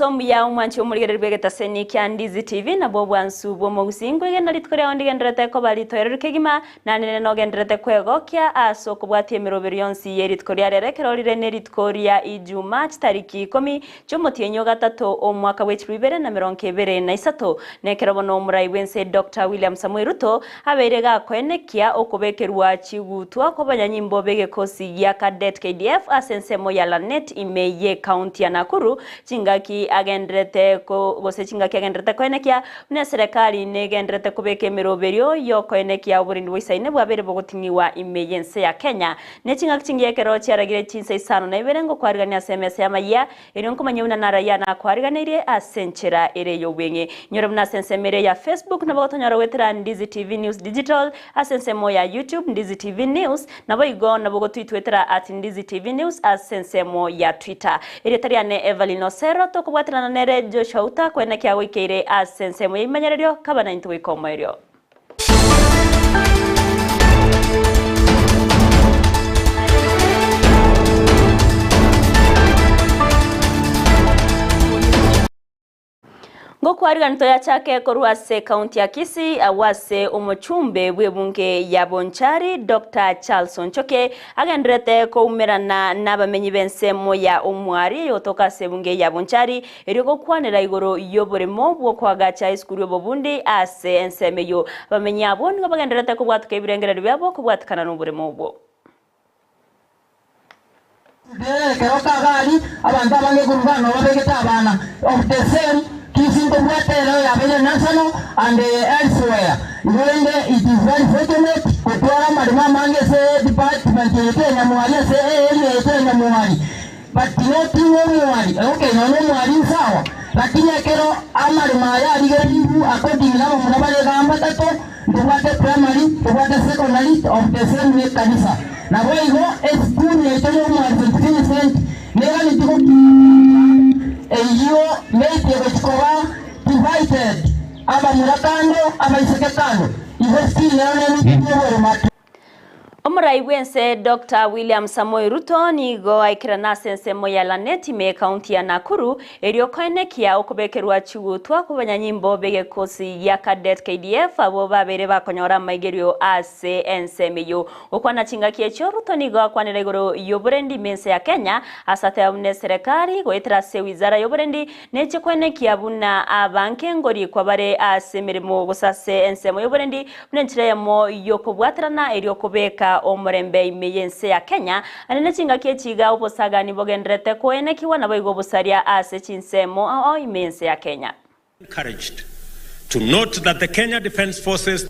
Omogaso omuya omwanchi omorigereria bw'egetaseni kia Ndizi TV nabwo obwansu bw'omogusii nkwegena rituko riao ndigendererete koba ritoereru kegima na nere nogendererete kwegokia ase okobwatia emeroberio yonsi ye rituko ria rero ekero rire nerituko ria Ijumaa chitariki ikomi chi'omotienyi o gatato omwaka bwe chilifu ibere na merongo ebere na isato nekero bono omorai bw'ense Doctor William Samoei Ruto abeire gakoenekia okobekerwa chigutwa kw'abanyanyimbo b'egekosi gia Cadet KDF ase ensemo ya Lanet ime y'ecounty ya Nakuru chingaki agendererete gose chingaki agendererete koenekia buna eserekari negendererete kobeka emeroberio y'okoenekia oborendi bwaisaine bwabeire bogoting'igwa ime y'ense ya Kenya. Ne chingaki chingiya ekero chiaragire chinsa isano na ibere ngokwarigania ase emesa y'amayia Erio nkomanye buna naraia nakwariganeirie ase enchera ere y'obweng'e. Inyore buna ase ensemo ere ya Facebook nabo gotonyora goetera Ndizi TV News Digital, ase ensemo ya YouTube Ndizi TV News, naboigo nabo gotwitwetera at Ndizi TV News ase ensemo ya Twitter. Erieta riane Evelyn Osero, tokobwaterana nere Joshua Uta koenekia goikeire ase ensemo y'ebimanyererio kaba naintwe goika omoerio. Ngokwarigani toyachake korwa ase ekaunti ya Kisii agwo ase omochumbe bw'ebunge ya Bonchari Doctor Charles Onchoke agendererete koumerana nabamenyi b'ensemo ya Omwari eyogotoka ase ebunge ya Bonchari Erio gokwanera igoro y'oboremo bw'okoagacha esukuru y'obobundi ase ensemo eyio. Abamenyi abwo nigo bagendererete kobwatoka ebirengererio biabo kobwatekana noboremo obwo. Ekero kagari abanto abange korwa bano babegete abana of the same Kisii ntobwate ere oyabeire national and elsewhere. Igo rende it is very fortunate gotwara amaremo amange ase department eye twenyamwari ase area eye twenyamwari. But not ng'a omwari, okay nonya omwari nsawa, lakini ekero amaremo aya arigererigwe according na abamura bare igaa mbatato, ntobwate primary, ntobwate secondary of the same ne ekanisa. Naboigo esukuru yaito ya omwari St Vincent neganeti gokiina eyio maybe egochi koba divided abamura kando abaiseke kando, igo still nero nemechie oboremo ake. Omorai bw'ense Doctor William Samoei Ruto nigo aikerana ase ensemo ya Lanet ime ekaunti ya Nakuru erio koenekia okobekerwa chigutwa kw'abanyanyimbo b'egekosi gia Cadet KDF abwo babeire bakonyora amaigerio ase ensemo eyio. Gokwana chingaki echio Ruto nigo akwanera igoro y'oborendi ime ense ya Kenya ase ateba buna eserekari goetera ase wizara y'oborendi Neche kwenekia buna abange ngorikwa bare ase emeremo gose ase ensemo y'oborendi buna enchera eyemo y'okobwaterana erio kobeka omorembe ime y'ense ya Kenya, naende ne chingaki echi iga obosagani bogendererete koenekigwa naboigo obosaria ase chinsemo ao ime y'ense ya Kenya. Encouraged to note that the Kenya Defence Forces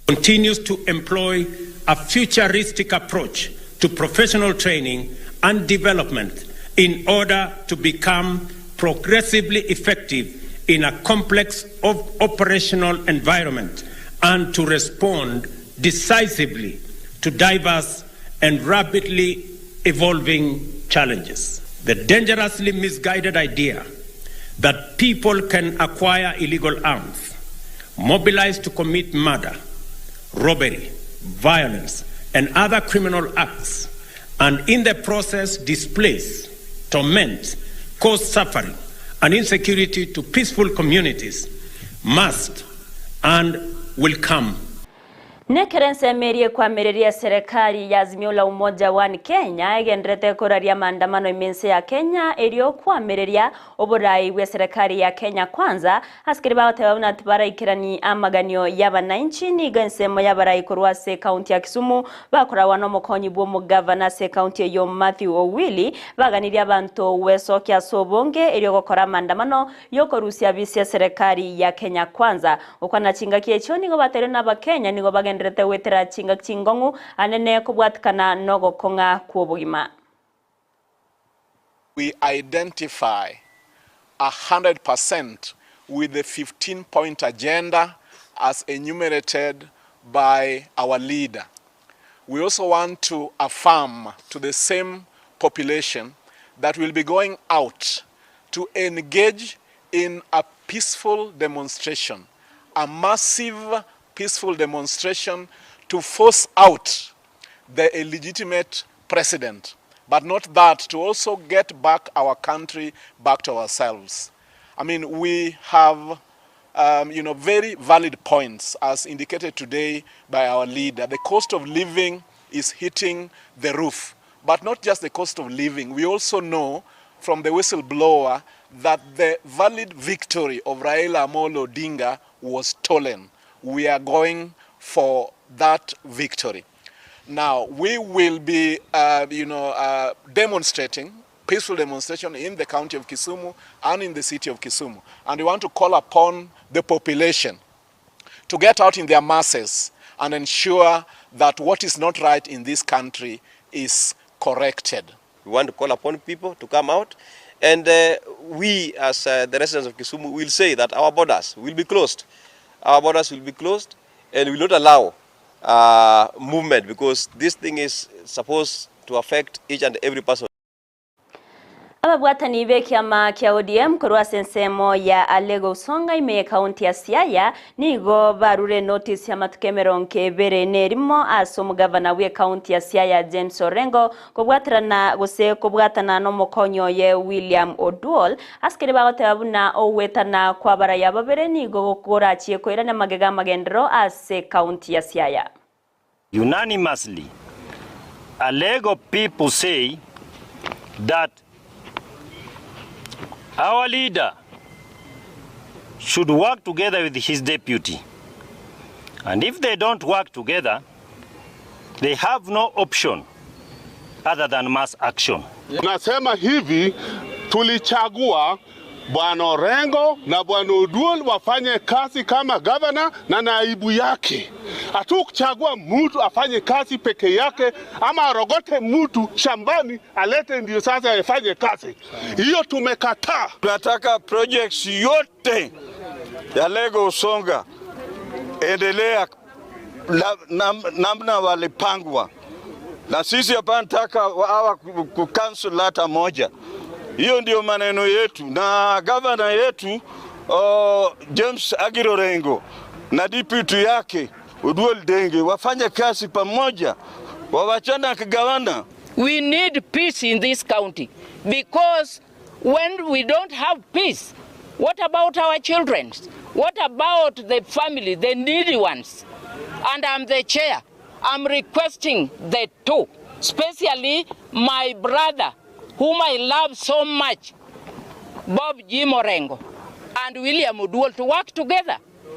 continues to employ a futuristic approach to professional training and development in order to become progressively effective in a complex operational environment and to respond decisively to diverse and rapidly evolving challenges. The dangerously misguided idea that people can acquire illegal arms, mobilize to commit murder, robbery, violence, and other criminal acts, and in the process displace, torment, cause suffering and insecurity to peaceful communities must and will come Nekero ensemo eria ekwamereria eserekari ya Azimio la Umoja One Kenya egendererete koraria amaandamano ime ense ya Kenya erio kwamereria oborai bw'eserekari ya Kenya Kwanza ase keria bagoteba buna tibaraikerani amaganio y'abanainchi nigo ensemo y'abarai korwa ase ekaunti ya Kisumu bakorawa nomokonyi bw'omogavana ase ekaunti eyio Mathew Owili baganirie abanto gwesokia ase obonge erio gokora amaandamano y'okorusia bisia eserekari ya Kenya Kwanza. Gokwana chingaki echio nigo bateirwe n'Abakenya nigo bagendererete goetera chingaki chingong'u anene kobwatikana nogokong'a kw'obogima. We identify 100% with the 15 point agenda as enumerated by our leader. We also want to affirm to the same population that we'll be going out to engage in a peaceful demonstration, a massive peaceful demonstration to force out the illegitimate president. But not that, to also get back our country back to ourselves. I mean, we have um, you know, very valid points as indicated today by our leader. The cost of living is hitting the roof. But not just the cost of living. We also know from the whistleblower that the valid victory of Raila Amolo Odinga was stolen. We are going for that victory. Now, we will be, uh, you know, uh, demonstrating, peaceful demonstration in the county of Kisumu and in the city of Kisumu. And we want to call upon the population to get out in their masses and ensure that what is not right in this country is corrected. We want to call upon people to come out. And we, as the residents of Kisumu, will say that our borders will be closed. Our borders will be closed and will not allow movement because this thing is supposed to affect each and every person. Ababwatani b'ekiama kia ODM korwa ase ensemo ya Alego Usonga ime ekaunti ya Siaya nigo barure notice ya matuko emerongo ebere na erimo ase omogavana bwa ekaunti ya Siaya James Orengo kobwaterana gose kobwatana na omokonyi oye William Oduol asikere bagoteba buna ogwetana kwa baraya babere nigo gokorachie koirania magega amagendero ase ekaunti ya Siaya. Unanimously, Alego people say that our leader should work together with his deputy. And if they don't work together, they have no option other than mass action. Nasema hivi, tulichagua Bwana Orengo na Bwana Oduol wafanye kazi kama gavana na naibu yake. Hatukuchagua mtu afanye kazi peke yake ama arogote mtu shambani alete ndio sasa afanye kazi. Hiyo tumekataa. Tunataka projects yote ya Lego Usonga endelea namna walipangwa, na sisi hapa nataka hawa kucancel hata moja. Hiyo ndio maneno yetu na gavana yetu James Agiro Orengo na deputy yake Oduol Denge wafanye kazi pamoja, wawachana kugawana. We need peace in this county because when we don't have peace, what about our children? What about the family, the needy ones? And I'm the chair. I'm requesting the two, especially my brother, whom I love so much, Bob Jim Orengo and William Oduol, to work together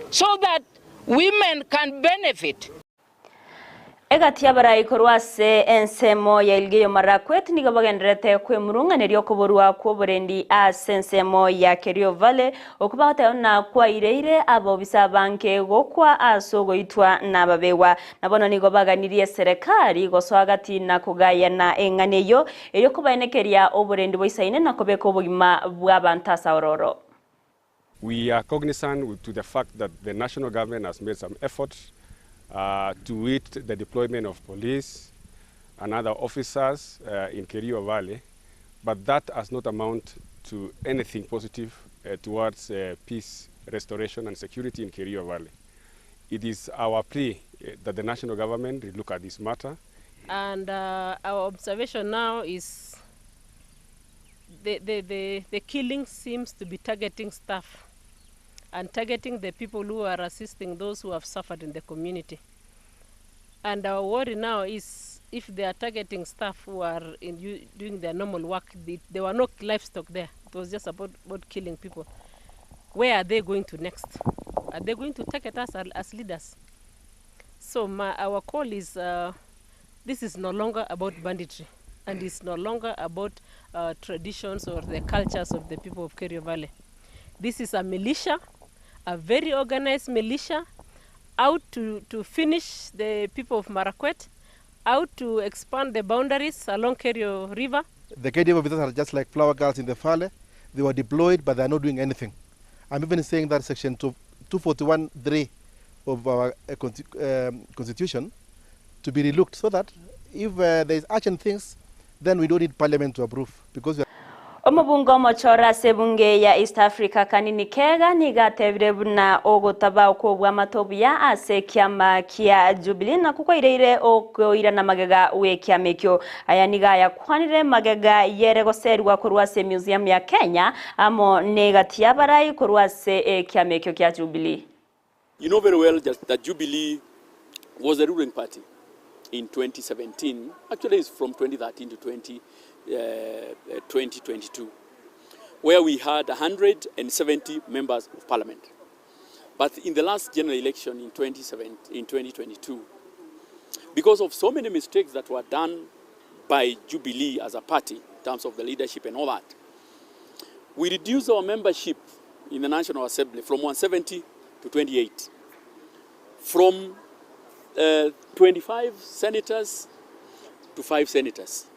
so that women can benefit. Egati abarai korwa ase ensemo ya Elgeyo Marakwet nigo bagenderete kwemurung'aneria okoborwa kwa oborendi ase ensemo ya Kerio Valley okubagoteba na kwaireire abobisa banke gokwa ase ogoitwa nababewa nabono nigo baganirie serikali gosoa gati na kogayana eng'ana eyo erio kobaenekeria oborendi boisaine na kobeka obogima bwa abanto ase ororo. We are cognizant to the fact that the national government has made some efforts to it the deployment of police and other officers in Kerio Valley, but that has not amounted to anything positive towards peace, restoration and security in Kerio Valley. It is our plea that the national government look at this matter. And our observation now is the killing seems to be targeting staff and targeting the people who are assisting those who have suffered in the community. And our worry now is if they are targeting staff who are doing their normal work, there were no livestock there. It was just about killing people. Where are they going to next? Are they going to target us as leaders? So our call is this is no longer about banditry, and it's no longer about traditions or the cultures of the people of Kerio Valley. This is a militia, a very organized militia, out to finish the people of Marakwet, out to expand the boundaries along Kerio River. The KDF officers are just like flower girls in the valley. They were deployed, but they are not doing anything. I'm even saying that section 241.3 of our constitution to be relooked so that if there is urgent things, then we don't need parliament to approve because we are Omobunge omochore ase ebunge ya East Africa Kanini Kega nigo atebire buna ogotabao kw'obwamate obuya ase ekiama kia Jubilee nakwo kwaireire okoirana magega gw'ekiama ekio. Aya nigo ayakwanire magega yere goserigwa korwa ase emuseum ya Kenya amo negati y'abarai korwa ase ekiama ekio kia Jubilee. You know very well just that Jubilee was the ruling party in 2017, actually it's from 2013 to 20, uh, 2022, where we had 170 members of parliament. But in the last general election in, 2017, in 2022, because of so many mistakes that were done by Jubilee as a party, in terms of the leadership and all that, we reduced our membership in the National Assembly from 170 to 28. From uh, 25 senators to 5 senators.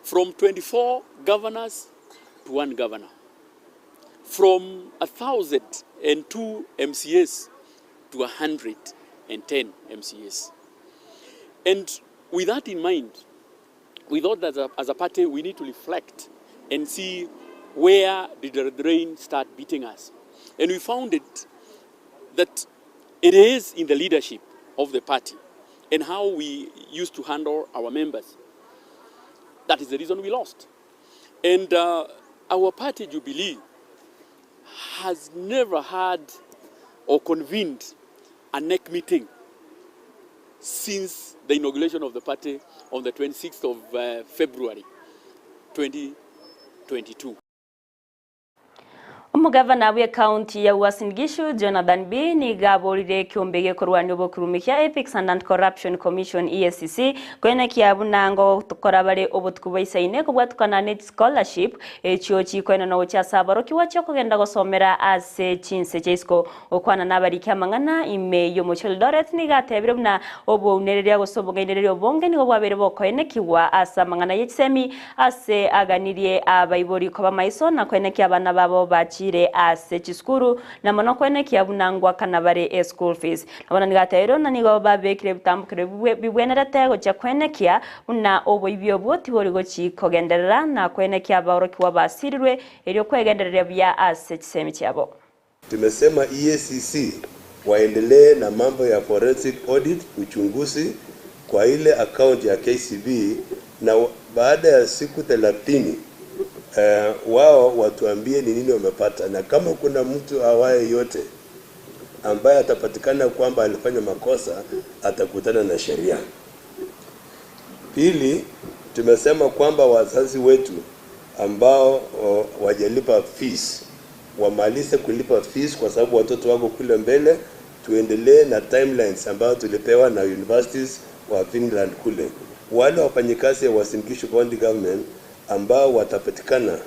From 24 governors to 1 governor. From 1,002 MCAs to 110 MCAs. And with that in mind, we thought that as a, as a party we need to reflect and see where did the rain start beating us. And we found it that it is in the leadership of the party and how we used to handle our members. That is the reason we lost. And uh, our party, Jubilee, has never had or convened a NEC meeting since the inauguration of the party on the 26th of uh, February 2022. Omogavana bw'ekaunti ya Uasin Gishu Jonathan Bii nigo aborire ekiombe gekorwania obokurumi kia Ethics and Anti-Corruption Commission EACC koenekia buna ngokora bare obotuko bwa kobwatukana ne scholarship echio chikoenana gochia ase aborokigwa chiokogenda gosomera ase chinse chia isiko. Okwana nabariki amang'ana ime y'omochie Eldoret nigo atebire buna obounereria gose obong'ainereria obonge nigo bwabere bokoenekigwa ase amang'ana ya chisemi ase aganirie abaibori koba maiso na koenekia abana babo bachire ase chisukuru na mono koenekia buna ngwakana bare e school fees. Nabona nigo atebire na nigo babekire ebitambukero bibwenerete gochia koenekia buna oboibi obwo tibori gochi kogenderera na koenekia abaorokiwa basirirwe erio kwegendereria buya ase chisemi chiabo. Tumesema EACC waendelee na mambo ya forensic audit, uchunguzi kwa ile account ya KCB, na baada ya siku 30 wao watuambie ni nini wamepata, na kama kuna mtu awaye yote ambaye atapatikana kwamba alifanya makosa atakutana na sheria. Pili, tumesema kwamba wazazi wetu ambao wajalipa fees wamalize kulipa fees kwa sababu watoto wako kule mbele. Tuendelee na timelines ambayo tulipewa na universities wa Finland kule. Wale wafanyikazi wa Uasin Gishu County Government ambao watapatikana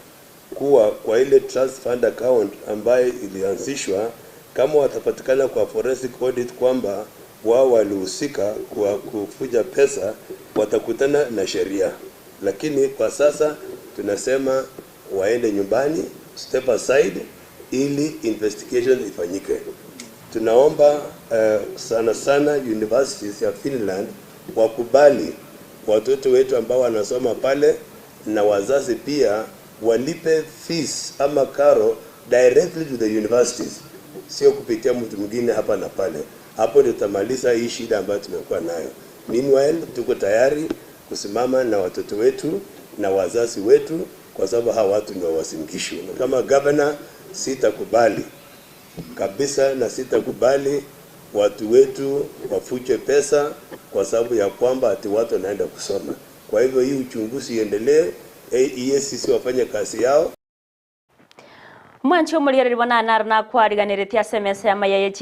kuwa kwa ile trust fund account ambayo ilianzishwa, kama watapatikana kwa forensic audit kwamba wao walihusika kwa kufuja pesa, watakutana na sheria. Lakini kwa sasa tunasema waende nyumbani, step aside, ili investigation ifanyike. Tunaomba sana sana universities ya Finland wakubali watoto wetu ambao wanasoma pale na wazazi pia walipe fees ama karo directly to the universities, sio kupitia mtu mwingine hapa na pale. Hapo ndio tutamaliza hii shida ambayo tumekuwa nayo. Meanwhile, tuko tayari kusimama na watoto wetu na wazazi wetu, kwa sababu hawa watu ni wa Uasin Gishu. Kama governor sitakubali kabisa, na sitakubali watu wetu wafuche pesa kwa sababu ya kwamba ati watu wanaenda kusoma. Kwa hivyo hii uchunguzi iendelee, EACC wafanye kazi yao. Mwanchi omorigereri bona naro nakwariganeretie ase emesa ya ye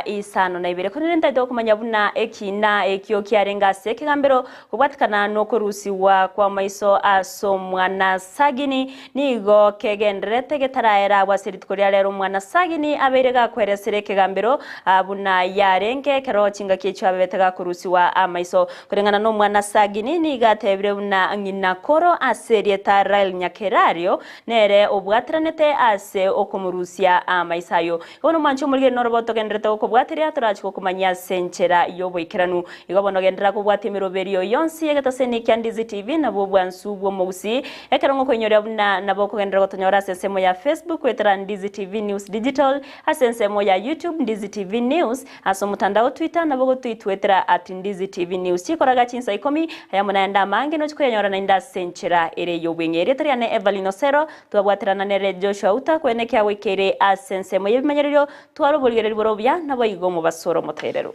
isano na ibere konere ntaite okomanya buna ekina ekio kiarenga ase ekegambero kobwatikana nokorusiwa kwa maiso ase omwana Sagini nigo kegenderete getaraera ase rituko ria rero omwana Sagini abeire gakweresera ekegambero buna yarenge ekero chingaki echio abebete gakorusiwa amaiso koreng'ana na omwana Sagini nigo atebire buna ng'ina koro ase erieta Rael Nyakerario nere obwatiranete ase ase okomorusia amaiso ayio. Bono mwanche omorigeri norobo togendererete gokobwateria, torache gokomanyia ase enchera y'oboikeranu. Igo bono genderera kobwatia emeroberio yonsi y'egetaseni kia Ndizi TV nabwo obwansu bw'omogusii. Ekero ngokoinyoria buna nabo okogenderera gotonyora ase ensemo ya Facebook goetera Ndizi TV News Digital, ase ensemo ya YouTube Ndizi TV News, ase omotandao Twitter nabo gotoitwetera at Ndizi TV News. Chikoraga chinsa ikomi, ayamo naende amange nochi koyanyora naende ase enchera ere y'obweng'e. Erieta riane Evelyn Osero, Twabwaterana nere Joshua Uta kwene ekiagoikeire ase ensemo y'ebimanyererio, tware oborigereria bore obuya, naboigo omobaso ore omotoereru.